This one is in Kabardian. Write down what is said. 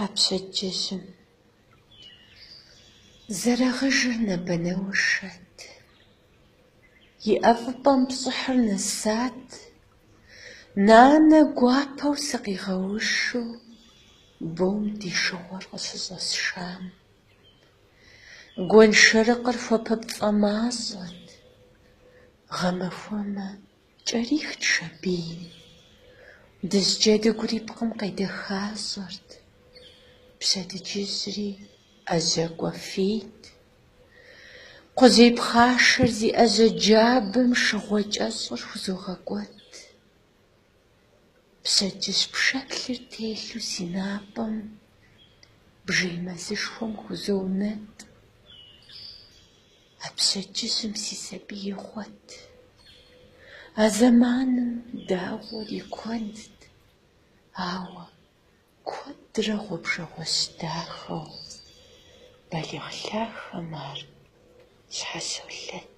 а пщэдджыжьым. Зэрыгъыжыр нэбэнэушэт, и ӀэфӀыпӀэм пщӀыхьыр нэсат, нанэ гуапэу сыкъигъэушу бом ди шыгъуэр къыщыщӀэсшам. Гуэншэрыкъыр хуапэпцӀэ мащӀэт, гъэмахуэмэ кӀэрихт шабийм, дыжь джэдыгур и пкъым къедэхащӀэрт, пщэдджыжьри ӀэжьэкӀуэфийт. Кхъужьей пхъашэр зи Ӏэжьэ джабэм шыгъуэ кӀэщӀыр хузогъэкӀуэт. Пщэдджыжь пшэплъыр телъу си напӀэм бжей мэзышхуэм хузоунэтӀ. А пщэдджыжьым си сабиигъуэт. А зэманым дагъуэр и куэдт, ауэ куэдрэ гъуэбжэгъуэщ дахэу балигъ лъахэм ар щхьэщолъэт.